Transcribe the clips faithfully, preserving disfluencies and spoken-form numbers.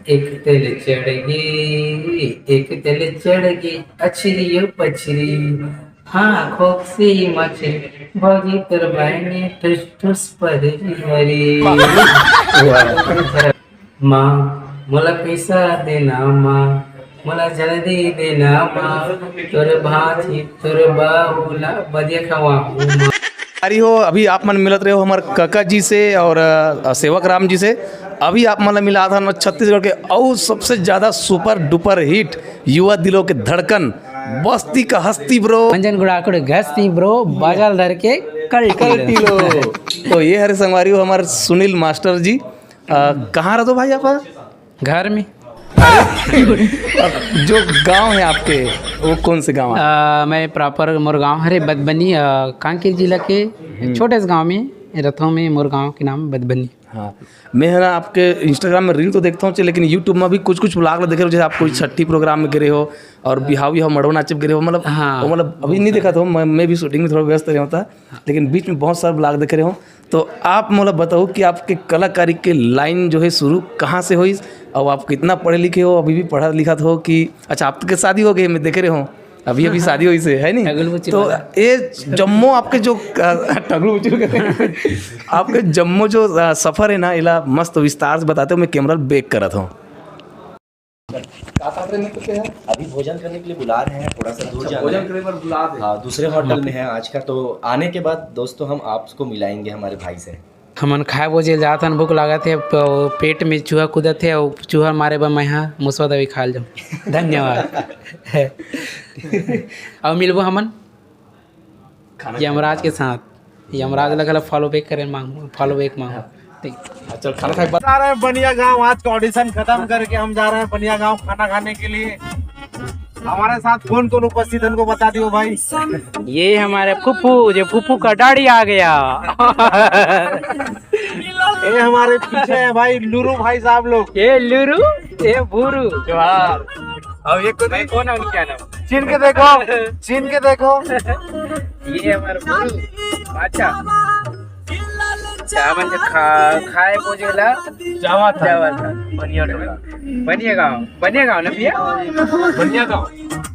एक तेल चढ़ गे, एक तेल चढ़ गे, अछरी ओ पछरी, हाँ, खोकसी मछरी, भौजी तोर बहिनी ठुस ठुस पररी हरी। माँ, मोला पैसा देना माँ, मोला जल्दी देना माँ, तोर भांची, तोर बाबू ला बदिया खवाहूँ माँ। अरे हो, अभी आप मन मिलत रहे हो हमर कका जी से और, अ, सेवक राम जी से। अभी आप मन ला मिलात हन छत्तीसगढ़ के अउ सबसे ज्यादा super duper hit युवा दिलों के धड़कन बस्ती का हस्ती bro। मंजन गुड़ाकुड़ गस्ती bro, बाजा ल धर के कल्टी कल्टी लो। लो। तो ये हरे संगवारी हो हमर सुनील मास्टर जी। अ, कहाँ रहते हो भाई आप? घर में। जो गांव है आपके, वो कौन से गांव है? अ, मैं proper मोर गांव हरे बदबनी, अ, कांकेर जिला के छोटे से गांव में रथों में मोर गांव के नाम बदबनी। हाँ, मैं है ना आपके Instagram में reel तो देखता हूँ, लेकिन YouTube में भी कुछ कुछ vlog देखे रहो, जैसे आप कोई छठी program में गिरे हो और बिहाव बिहाव मड़वा नाचे गिरे हो, मतलब हाँ। वो मतलब अभी नहीं देखा था मैं, मैं भी shooting में थोड़ा व्यस्त रहता, लेकिन बीच में बहुत सारा vlog देखे रहो। तो आप मोला बताओ कि आपके कलाकारी के line जो है शुरू कहाँ से होइस, और आप कितना पढ़े लिखे हो, अभी भी पढ़ा लिखा हो कि, अच्छा, आप तो के शादी हो गई, मैं देखे रहे हो अभी अभी शादी होइस है, है नहीं? टगलू बुचुल तो वाला। ये जम्मो आपके जो, अ, टगलू बुचुल कहते हैं। आपके जम्मो जो, अ, सफर है ना, इला मस्त विस्तार से बताते हो, मैं camera back करत हूँ। का कर रहे हैं, मित्र, हैं? अभी भोजन करने के लिए बुला रहे हैं, थोड़ा सा दूर अच्छा, जाना भोजन है। करने पर बुला रहे हैं। हाँ, दूसरे होटल में है आज का, तो आने के बाद दोस्तों हम आपको मिलाएंगे हमारे भाई से। हमन खाए बोजे जात हन, भूख लागत हे, प-, पेट में चूहा कूदत हे, अउ चूहा मारे बर मैं हा मुसवा दवाई खा ले जाऊँ। धन्यवाद। अउ मिलबो हमन खाना खाए यमराज के साथ। यमराज ला घला follow back करे मांगू, follow back मांगू। ठीक। चल, खाना खाए के बाद जा रहे हैं बनिया गांव। आज का audition खत्म करके हम जा रहे हैं बनिया गांव खाना खाने के लिए। हमारे साथ कौन कौन उपस्थित है, उनको बता दियो भाई। ये हमारे फूफू, जो फूफू का डाड़ी आ गया। ये हमारे पीछे है भाई, लुरू भाई साहब लोग। ये लुरू, ये भूरू। जोहार। अब ये को भाई, कौन है उनका नाम? चिन के देखो, चिन के देखो। ये हमारे भूरू। अच्छा। चावल जो खा-, खाए बोजेला। जावा था। जावा था। बनिया टोला। बनिया गांव। बनिया गांव ना भैया? बनिया गांव।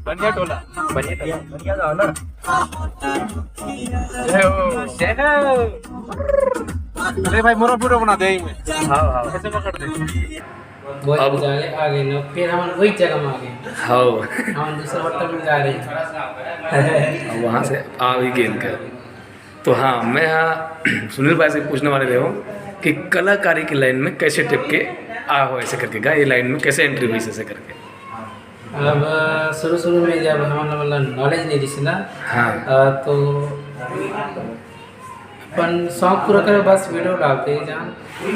बनिया टोला। बनिया टोला। बनिया गांव ना? जय हो। जय हो। अरे भाई, मोरा पूरा बना दे यही में। हाँ, हाँ। कैसे पकड़ दे? वही अब जाले आ गए ना, फिर हम वही जगह में आ गए। हाँ। हम दूसरा होटल में जा रहे हैं। अब वहाँ से आ भी गेल का। तो हाँ, मैं हाँ सुनील भाई से पूछने वाले रहे हूँ कि कलाकारी की line में कैसे टिप के आ हो, ऐसे करके, गा, ये line में कैसे entry हुई, ऐसे करके। अब शुरू शुरू में जब हम लोग, मतलब, knowledge नहीं रही ना, हाँ। अ, तो अपन शौक पूरा करे बस video डालते ही जान,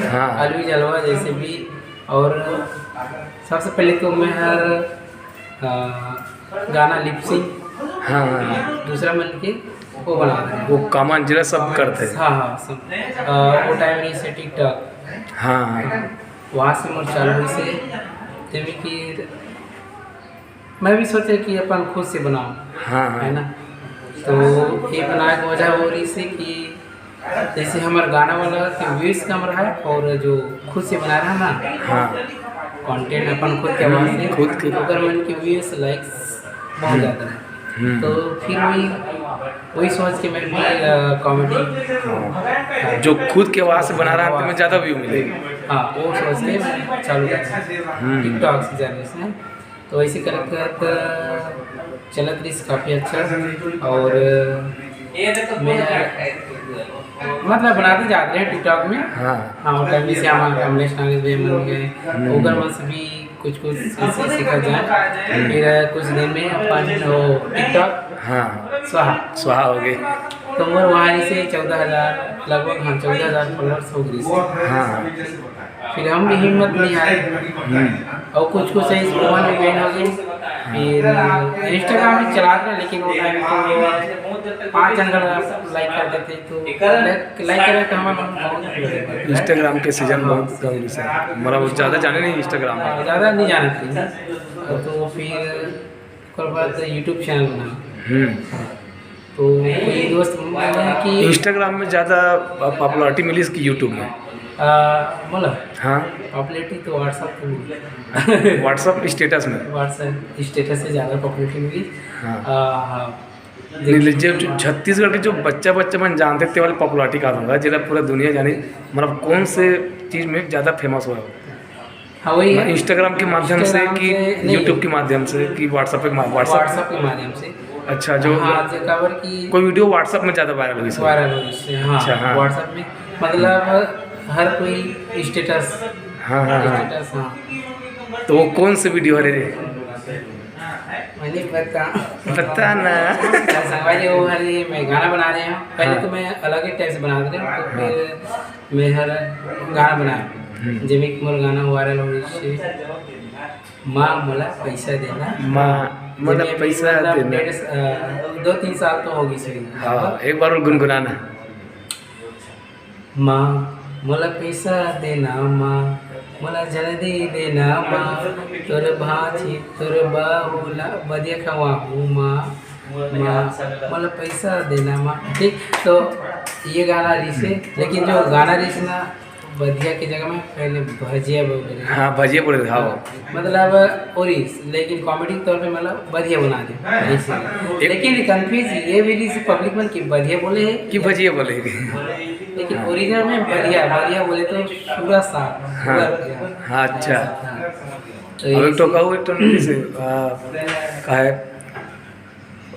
हाँ। अलवी जलवा जैसे भी। और सबसे पहले तो मैं हर, अ, गाना lip sync, हाँ, हाँ, हाँ। दूसरा मन के वो बना रहे हैं। वो कमान जिला सब करते हैं। हाँ, हाँ, सब। अ, वो time रही से TikTok। हाँ, हाँ। वहाँ से मोर चालू हुई से, जैसे कि मैं भी सोचे कि अपन खुद से बनाऊं, हाँ, हाँ। है ना? तो ये बनाए के वजह हो रही से कि जैसे हमारे गाना वाला के views कम रहा है और जो खुद से बना रहा ना, हाँ। Content अपन खुद के आवाज से, खुद के। ओकर मन के views, likes बहुत हम्म। ज्यादा है। हम्म। तो फिर वही, वही सोच के मैं भी, अ, comedy, हाँ। जो खुद के आवाज से बना रहा है, तो में ज्यादा view मिलेगी। हाँ, वो सोच के मैं चालू करा। हम्म। TikTok से channel से। तो ऐसे करत करत चलत रहिस काफ़ी अच्छा। और मैं मतलब बनाते जात रहे TikTok में। हाँ। हाँ, वो time से हम कमलेश नागेश भैया मन गए, हम्म। ओकर मन से भी कुछ कुछ सीखे, सीखा जाए। हम्म। फिर कुछ दिन में अपन वो TikTok हाँ। स्वाहा। स्वाहा हो गए। तो मोर वहाँ से चौदह हज़ार लगभग, हाँ, चौदह हज़ार followers हो गए। हाँ। फिर हम भी हिम्मत नहीं हारे। हम्म। और कुछ कुछ है, इसको मन में ban हो गए। फिर Instagram भी चला रहे, लेकिन वो time तो पाँच जन का like कर देते, तो like, like करे तो हमारा मन बहुत Instagram के season बहुत कम से, मतलब, ज़्यादा जाने नहीं Instagram में। हाँ, ज़्यादा नहीं जाने थे। तो फिर ओकर बाद YouTube channel बना। हम्म। तो कोई दोस्त बोला कि Instagram में ज़्यादा popularity मिली इसकी YouTube में। आ, मोला हाँ। पॉपुलैरिटी तो WhatsApp पे मिली। WhatsApp स्टेटस में? WhatsApp स्टेटस से ज़्यादा पॉपुलैरिटी मिली। हाँ। आ, हाँ। नहीं, देखिए, जो, जो छत्तीसगढ़ के जो बच्चा, बच्चा मन जानथे, ते वाले पॉपुलैरिटी का दूंगा, जेला पूरा दुनिया जाने, मतलब, कौन से चीज़ में ज़्यादा फेमस हुआ है? हाँ, वही है। Instagram के माध्यम से Instagram कि से, नहीं। YouTube के माध्यम से कि WhatsApp के मा-, WhatsApp? WhatsApp के माध्यम से। अच्छा, जो हाँ, जो काबर कि कोई वीडियो WhatsApp में ज़्यादा वायरल होइस? वायरल होइस, हाँ, अच्छा, हाँ। WhatsApp में, मतलब, हर कोई स्टेटस, हाँ, हाँ, हाँ। स्टेटस, हाँ। तो वो कौन से वीडियो हरे रे? मैं नहीं बता। बता ना। संगवारी, वो हरे, मैं गाना बना रहे हूँ। पहले हाँ। तो मैं अलग ही टाइप से बना रहे हूँ, तो हाँ। फिर मैं हर गाना बनाया, हम्म। जेमे कि मोर गाना वायरल हो, इससे माँ मोला पैसा देना। माँ मोला जेमे अभी पैसा मतलब देना। डेढ़ स-, अ, दो तीन साल तो हो गई सही। हाँ, एक बार और गुनगुनाना। माँ मोला पैसा देना, माँ मोला जल्दी देना, माँ तोर भांची तोर बाबू ला बदिया खवाहूँ, माँ, माँ मोला पैसा देना, माँ। ठीक, तो ये गाना रिहिस हे, हम्म। लेकिन जो गाना रिहिस ना, बदिया के जगह में पहले भजिया बोले रहे। हाँ, भजिया बोले रहे, हाँ। मतलब, और इस, लेकिन कॉमेडी के तौर पे मतलब बदिया बना दे, ऐसे। एक लेकिन कंफ्यूज ये भी रिहिस पब्लिक मन कि बदिया बोले हे कि भजिया बोले हे। लेकिन हाँ। ओरिजिनल में बदिया, बदिया बोले तो पूरा साफ, हाँ। पूरा बदिया। हाँ, अच्छा। हाँ। तो अब एक ऐसे ठो कहू, एक ठो से, आ, का है?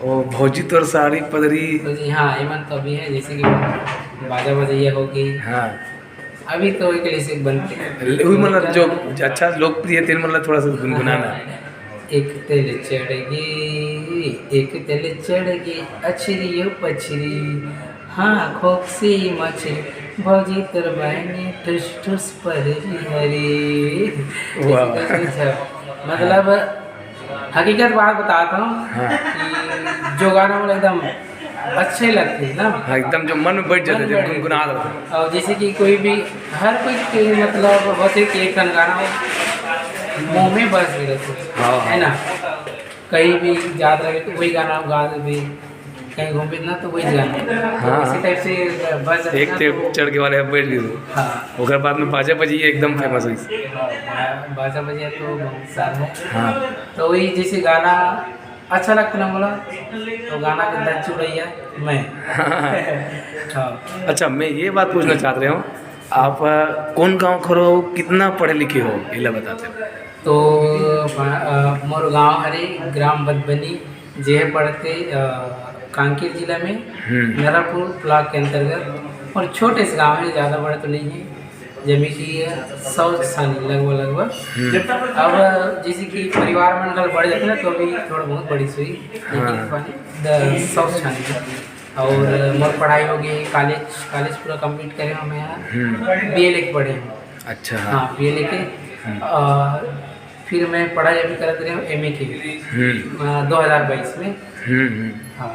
ओ भौजी तोर साड़ी पदरी। तो जी हाँ, एमन तो अभी है, जैसे कि बाजा बजैया हो गई। हाँ। अभी तो एक ऐसे बनते हैं। वही मतलब जो अच्छा लोकप्रिय तेन मतलब थोड़ा सा गुनगुनाना। हाँ। एक तेल चढ़ गई, एक तेल चढ़ गई, अछरी ओ पछरी, हाँ, खोकसी मछरी, भौजी तोर बहनी ठुस ठुस पदरी हरी। वाह। ऐसे करके सब, मतलब, हाँ। हकीकत बात बताता हूँ हाँ। कि जो गाना वाला एकदम अच्छे लगते हैं ना। हाँ, एकदम जो मन में बैठ जाते मन थे, बैठ गुनगुना जाते। और जैसे कि कोई भी, हर कोई के मतलब होथे कि एक ठन गाना हो, मुंह में बस भी रहते, हाँ। है ना? कहीं भी जात रहे तो वही गाना गा देबे, कहीं घूमबे ना तो वही गाना। हाँ, इसी हाँ। टाइप से बस एक ना टेप तो चढ़ के वाले बैठ गए। हाँ। ओकर बाद में बाजा बजी एकदम फेमस हुई। हाँ, बा-, बाजा बजिया तो बहुत सारा है। हाँ। तो वही जैसे गाना अच्छा लगता ना बोला, तो गाना के दस चुड़ैया मैं। हाँ। अच्छा, मैं ये बात पूछना चाहत रहे हूँ, आप, अ, कौन गाँव के हो, कितना पढ़े लिखे हो, ये ला बताते हो। तो, अ, मोर गाँव हरे ग्राम बदबनी, जे ह पड़थे, अ, कांकेर जिला में, हम्म। नरापुर ब्लॉक के अंतर्गत, और छोटे से गाँव है, ज़्यादा बड़ा तो नहीं है, जेमे कि सौ छानी लगभग, लगभग। हम्म। अब जैसे कि परिवार मन घल बढ़ जाथे ना, तो अभी थोड़ा बहुत बड़ी सुई, लेकिन हाँ। पानी द-, सौ छानी है। और मोर पढ़ाई हो गई, कॉलेज, कॉलेज पूरा कंप्लीट करे हूँ मैं यहाँ, हम्म। बीए लेके पढ़े हूँ। अच्छा, हाँ। हाँ, बीए लेके, हम्म। और फिर मैं पढ़ाई अभी करत रहे हूँ एमए के, हम्म। अ, दो हज़ार बाईस में। हम्म, हम्म। हाँ,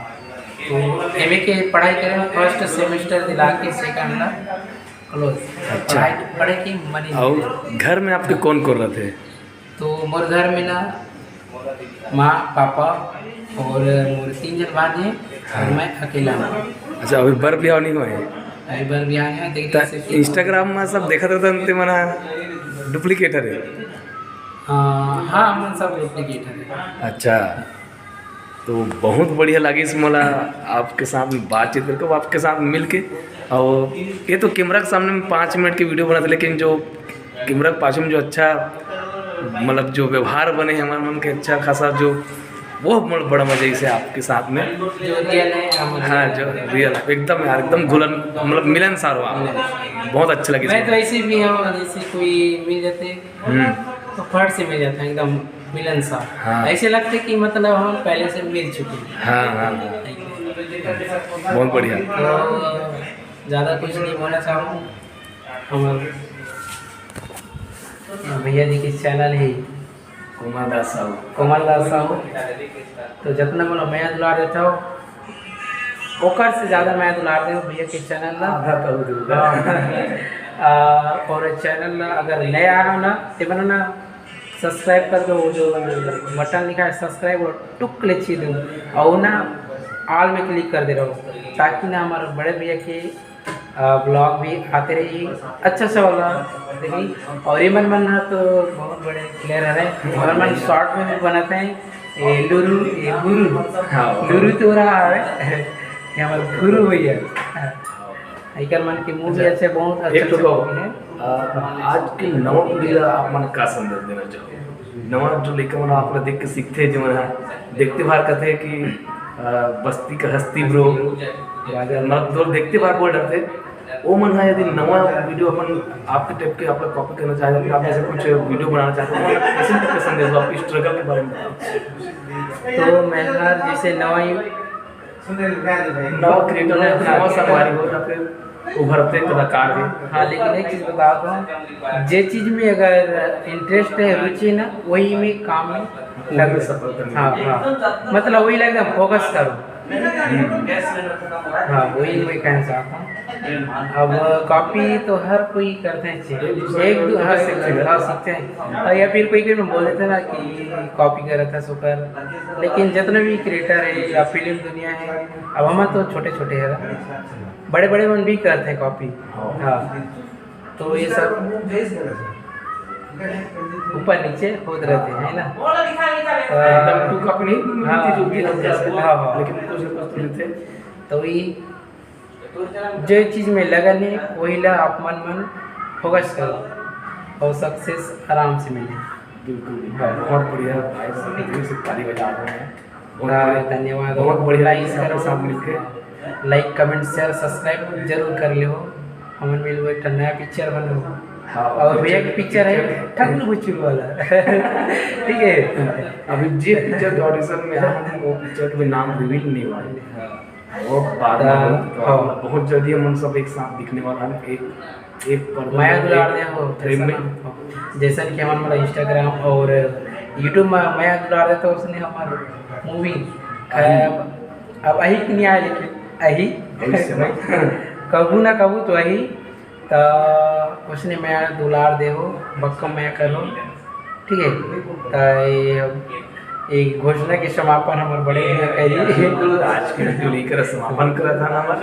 तो एमए के पढ़ाई करे हूँ, फर्स्ट सेमेस्टर दिला के सेकंड ना क्लोज। अच्छा। पढ़ाई, पढ़े के मन ही नहीं और करे। घर में आपके कौन कौन रहते हैं? तो मोर घर में ना माँ, पापा और मोर तीन जन भाई हैं और हाँ। मैं अकेला हूँ। अच्छा, अभी बर बिहाव नहीं हुआ है? अभी बर बिहाव नहीं हुआ, देख त रहे हैं। Instagram में सब देखत रहते हैं, ते मना डुप्लीकेट है। हाँ, हाँ, हमन सब डुप्लीकेट है। अच्छा, तो बहुत बढ़िया लगिस मोला आपके साथ में बातचीत करके, आपके साथ मिलके। और ये तो कैमरा के सामने में पाँच मिनट की वीडियो बनाते, लेकिन जो कैमरा के पाछू में जो अच्छा, मतलब, जो व्यवहार बने हमारे मन के, अच्छा खासा जो, वो मोला बड़ा मजा इसे आपके साथ में। जो रियल है, हम हाँ, जो रियल है, एकदम यार, एकदम घुलन, मतलब, मिलनसार हो आप। बहुत अच्छा लगे मैं तो इसमें। ऐसे भी हूँ, जैसे कोई मिल जाते हम्म। तो फट से मिल जाता है, एकदम मिलनसार। हाँ। ऐसे लगते कि मतलब हम पहले से मिल चुके हैं। हाँ, हाँ, हाँ। बहुत बढ़िया। तो ज़्यादा कुछ नहीं बोलना चाहूँ। हमारे भैया जी के चैनल है कोमल दास साहू। कोमल दास साहू। तो जितना मोला मया दुलार देता हो, ओकर से ज़्यादा मया दुलार दे भैया के चैनल ला। आधा तो दूर। हाँ। आ, और चैनल ला अगर नया आए हो ना, ते मन ना सब्सक्राइब कर दो, वो जो बटन लिखा है सब्सक्राइब, और टुक ले छीन दो, और ना ऑल में क्लिक कर दे रहो, ताकि ना हमारे बड़े भैया के ब्लॉग भी आते रही, अच्छा सा वाला। देखी, और ये मन मन ना तो बहुत बड़े प्लेयर है, और मन शॉर्ट में भी बनाते हैं। ये लुरु, ये गुरु, हाँ। लुरु तो रहा है, ये हमारे गुरु भैया। एकर मन के मूवी ये अच्छा। अच्छे, बहुत अच्छा एक तो अच्छा कहो, मूवी है। आ, आज के नवा पीढ़ी ला आप मन का संदेश देना चाहो? नवा जो लइका मन आप ला देख के सीखथे, जे मन ह देखते बार कहथे कि, आ, बस्ती का हस्ती ब्रो, मतलब जो देखते बार बोल डरथे, वो मन ह यदि नवा वीडियो अपन आपके टाइप के आप लोग कॉपी करना चाहते हैं, आप जैसे कुछ वीडियो बनाना चाहते हैं, तो कैसे टाइप का संदेश दो, आपकी स्ट्रगल के बारे में बताओ। तो मैं हर जैसे नवा ही नवा क्रिएटर हो, नवा संगवारी हो, या फिर उभरते कलाकार हो। हाँ, लेकिन एक चीज बता दो, जे चीज में अगर इंटरेस्ट है, रुचि है ना, वही में काम में लग सफलता मिलती है। हाँ, हाँ, मतलब वही लग फोकस करो। हाँ, वही मैं कहना चाहता हूँ। अब कॉपी तो हर कोई करते हैं, एक दो, हाँ, सीखते हैं, हाँ, सीखते हैं। और या फिर कोई कोई में बोल देते हैं ना कि कॉपी कर रहा था, सो कर। लेकिन जितने भी क्रिएटर है या फिल्म दुनिया है, अब हम तो छोटे छोटे है, बड़े बड़े मन भी करते हैं कॉपी। हाँ। हाँ, तो ये सब ऊपर नीचे होत रहते हैं, है ना? एकदम टू कॉपी नहीं, हाँ, मिलती जुलती है, जैसे, हाँ, हाँ। लेकिन कुछ ना कुछ तो मिलते हैं। तो ये जो चीज में लगन है, वही ला आप मन मन फोकस करो और सक्सेस आराम से मिले। बिल्कुल, बिल्कुल। हाँ। बहुत बढ़िया भाई साहब, दिल से ताली बजा रहे हैं। बहुत हाँ, बढ़िया। धन्यवाद। बहुत बढ़िया लाइक लगा करो। आपके साथ मिलके। लाइक, कमेंट, शेयर, सब्सक्राइब जरूर कर लियो। हमन मिलबो एक ठन नया पिक्चर बनबो। हाँ, और भैया पिक्चर, की पिक्चर है पिक्चर। ठगलू बुचुल वाला। ठीक है। अभी जे पिक्चर के ऑडिशन में हम, वो पिक्चर के नाम रिवील नहीं हुआ है। हाँ। बहुत बाद में हाँ, होगा, तो हाँ। बहुत जल्दी हम सब एक साथ दिखने वाला है, एक, एक पर्दा मया में, दुलार एक दे हो, फ्रेम में। जैसन, जैसन कि हमन मोला Instagram और YouTube में मया दुलार दे, तो उसने हमार मूवी, अही। अब, अब अही कि नहीं आए, लेकिन अही। अही से ना। कभू ना कभू तो अही, त उसने मया दुलार दे हो, बक्कम मया करो। ठीक है, त ये, ये घोषणा के समापन हमर बड़े भैया करी। बिल्कुल, आज के वीडियो लेकर समापन करत हन हमर।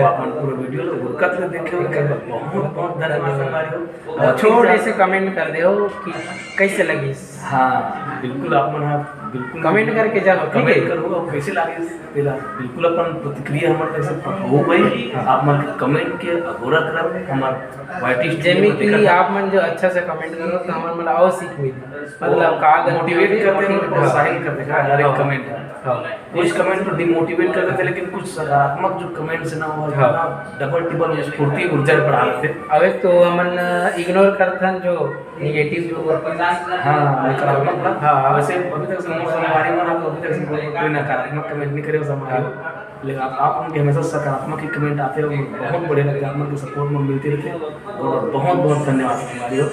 तो अपन पूरा वीडियो लो, उरकत ले देखे हो, बहुत, बहुत धन्यवाद संगवारी हो। और छोटे से कमेंट कर दे हो कि कैसे लगी। हाँ, बिल्कुल, आप मन ह बिल्कुल कमेंट करके जाओ, ठीक है? कमेंट करो और कैसे लगी, तेला बिल्कुल अपन प्रतिक्रिया हमर तरफ से हो भाई। हाँ। आप मन के कमेंट के अगोरा करब, हमर वाईटी स्टूडियो जेमे में कि देखत हन। आप मन जो अच्छा से कमेंट करो, तो हमन मन और सीख मिली। मतलब, का गलती मोटिवेट होती है, करते हैं, मोटिवेट, हाँ। प्रोत्साहित करते हैं, हर एक हाँ। कमेंट है। हाँ। कुछ कमेंट तो डिमोटिवेट कर देते हैं, लेकिन कुछ सकारात्मक जो कमेंट्स ना हो, हाँ। ना डबल टिबल स्फूर्ति ऊर्जा बढ़ा देते हैं। अब एक तो हमन इग्नोर करथन जो नेगेटिव जो होता है। हाँ, नकारात्मक ना। हाँ। वैसे अभी तक से मोर संगवारी मन तो अभी तक से कोई, कोई नकारात्मक कमेंट नहीं करे संगवारी हो। हाँ। लेकिन आप, आप उनके हमेशा सकारात्मक ही कमेंट आते हैं, बहुत बढ़िया लगता है, आप लोग के सपोर्ट में मिलते रहते हैं। और बहुत बहुत धन्यवाद संगवारी हो।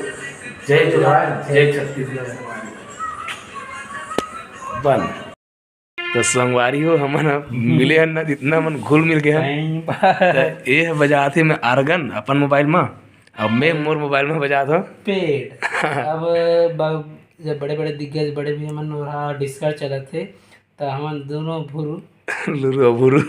जय जोहार, जय छत्तीसगढ़ संगवारी हो। बन। तो संगवारी हो, हमन अब मिले हन ना, इतना मन घुल मिल गए हन। नहीं बा। तो ये बजात हे मैं आर्गन अपन मोबाइल में, अब मैं मोर मोबाइल में बजात हूँ। पेड़। अब ब-, जब बड़े-बड़े दिग्गज, बड़े भी हमन ओरा डिस्कस चलत हे, त हमन दोनों भुरु लुरु और भुरु।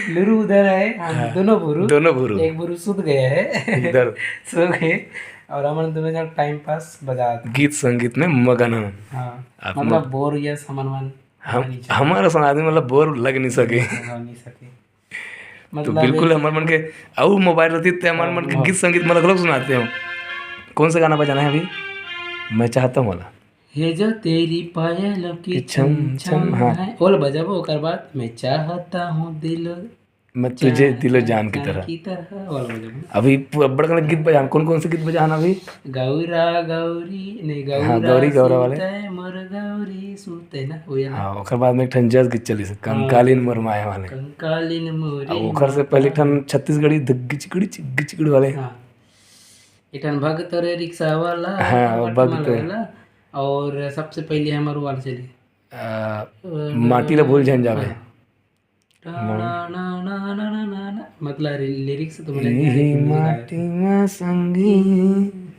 लुरु उधर है, हम हाँ, दोनों भुरु। दोनों भुरु। एक भुरु सुत गया है। इधर। सो गए। और हमन दोनों जन टाइम पास बजात। गीत संगीत में मगन हन। हाँ, आप मतलब मग- बोर या समन मन हम, नहीं चाहिए। हमारा सन आदमी मतलब बोर लग नहीं सके। लग नहीं सके। तो मतलब बिल्कुल एक हमारे मन के, अउ मोबाइल रहती तो हमारे हाँ, मन के हाँ। गीत संगीत मतलब लोग सुनाते हो। कौन सा गाना बजाना है अभी? मैं चाहता हूँ वाला। हे जो तेरी पायल की कि छम छम छम, हाँ। है, ओला बजाबो, ओकर बाद मैं चाहता हूँ दिल मैं तुझे दिलो जान की तरह। की तरह, ओला बजाबो। अभी पूरा बड़का गीत बजाना, कौन कौन से गीत बजाना अभी? गौरा गौरी, नहीं, हाँ, गौरा गौरी, गौरा वाले। सूते मोर गौरी सूते ना, वो ये ना। हाँ, ओकर बाद में एक ठन जस गीत चली से, हाँ। कंकालीन मोर माया वाले। कंकालीन मोरी अब ओकर से पहले एक ठन माया। छत्तीसगढ़ी धग्गी चिकड़ी चिग्गी चिकड़ी वाले। हाँ। एक ठन भग तोरे रिक्शा वाला, हाँ, वो भग भग तोरे। वाला। और सबसे पहले हमर वाला चली। आ, अ, माटी ला भूल झन जावे। हाँ। ना, ना, ना, मतलब रि-, लिरिक्स तो मुझे नहीं याद है, यही हिंदी में गाया। माटी में संगी,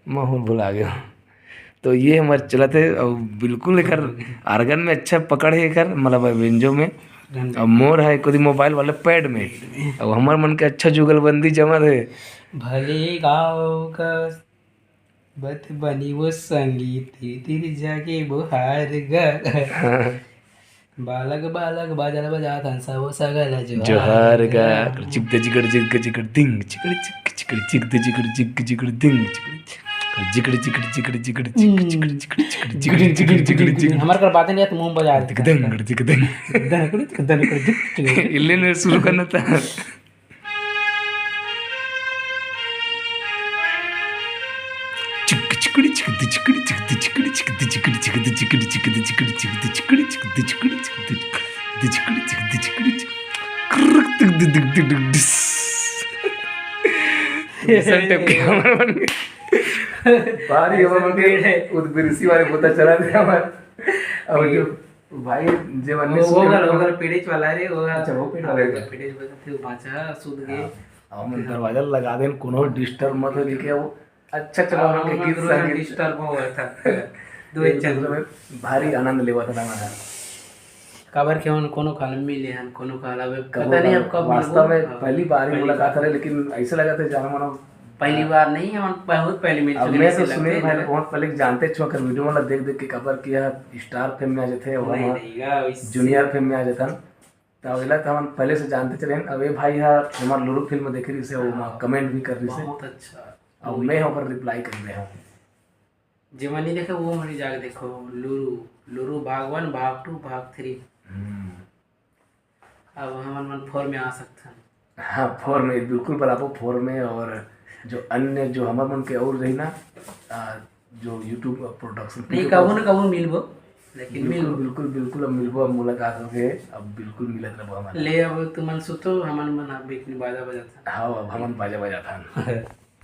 महूँ भुला गया। तो ये हमर चलत हे, और बिल्कुल एकर आर्गन में अच्छा पकड़ है एकर, मतलब बेंजो में। अब मोर है कोती मोबाइल वाले पैड में। अब हमर मन के अच्छा जुगलबंदी जमत हे। भले गाँव का बत बनी वो संगीत, तीर जाके बुहार गा। बालक बालक बाजल बजात हंसा वो सगल जोहार गा। चिक दे जिगड़ जिग जिगड़ दिंग, चिकड़ चिक चिकड़ चिक दे जिगड़ जिग जिगड़ दिंग, चिकड़ चिकड़ जिगड़ जिगड़ जिगड़ चिक चिकड़ चिकड़ चिकड़ जिगड़ जिगड़ जिगड़ जिगड़। हमारे कर बातें नहीं तो मुंह बजा देते हैं। दिक दंग, दिक दंग। दन कड़ी, दन कड़ी, जिक, जिक। इल्ले ने शुरू करना था। चिक चिकड़ी चिक दी चिकड़ी चिक दी चिकड़ी चिक दी चिकड़ी चिक दी चिकड़ी चिक दी चिकड़ी चिक दी चिकड़ी चिक दी चिकड़ी चिक दी चिकड़ी चिक दी चिकड़ी चिक। क्रुक टिक दी दिक दी दिक डिस। ऐसा टाइप के हमारे मन के। भारी हमारे मन के उदबिरसी वाले पता चला थे हमारे। अब जो भाई, जे मन वो, वो शुरू ओकर, ओकर पीढ़ीच वाला रे, वो अच्छा, वो पीढ़ी वाला रे। पीढ़ीच वाला थे, वो बाचा सुध गे। हाँ, हम दरवाजा लगा देन, कोनो डिस्टर्ब मत हो, लेके वो अच्छा चला, हाँ, हमन के गीत संगीत। डिस्टर्ब हो गया था। दो एक एक चल दूसरे में भारी आनंद लेवा था हमारा। काबर के उन कोनो काल मिले हन, कोनो काल अब कबो पता नहीं काल, अब कब वास्तव मिलबो। में हाँ, पहली बार ही पहली मुलाकात बार। है, लेकिन ऐसा लगा था जाना मानो पहली बार नहीं, हम बहुत पहले मिल अब चुके मैं हैं, तो ऐसे सुनील लगते भाई हैं। बहुत पहले जानते छो, अगर वीडियो वाला देख देख के काबर किया स्टार फेम में आ जाते हैं, नहीं, वहाँ नहीं, या इस जूनियर फेम में आ जाता है। तो अगला तो हम पहले से जानते चले हैं। अब ये भाई यार हमारे लुरु फिल्म देख रही से, वो हाँ। कमेंट भी कर रही से। बहुत अच्छा। अब मैं ओकर रिप्लाई कर दे हूँ। जे मन नहीं देखे वो मन जाके देखो, लुरु, लुरु भाग वन, भाग टू, भाग थ्री। हम्म। अब हमन मन फोर में आ सकथन। हाँ, फोर में बिल्कुल बराबर, फोर में। और जो अन्य जो हमर मन के और रही ना, आ, जो YouTube प्रोडक्शन नहीं, कभू न कभू मिलबो, लेकिन बिल्कुल, मिलबो। बिल्कुल, बिल्कुल, अब मिलबो, अब मुलाकात हो गए, अब बिल्कुल मिलत रहबो हमन। ले अब तुमन सुतो, हमन मन अब बीच में बाजा बजाथन। हाँ, अब हमन बाजा बजाथन।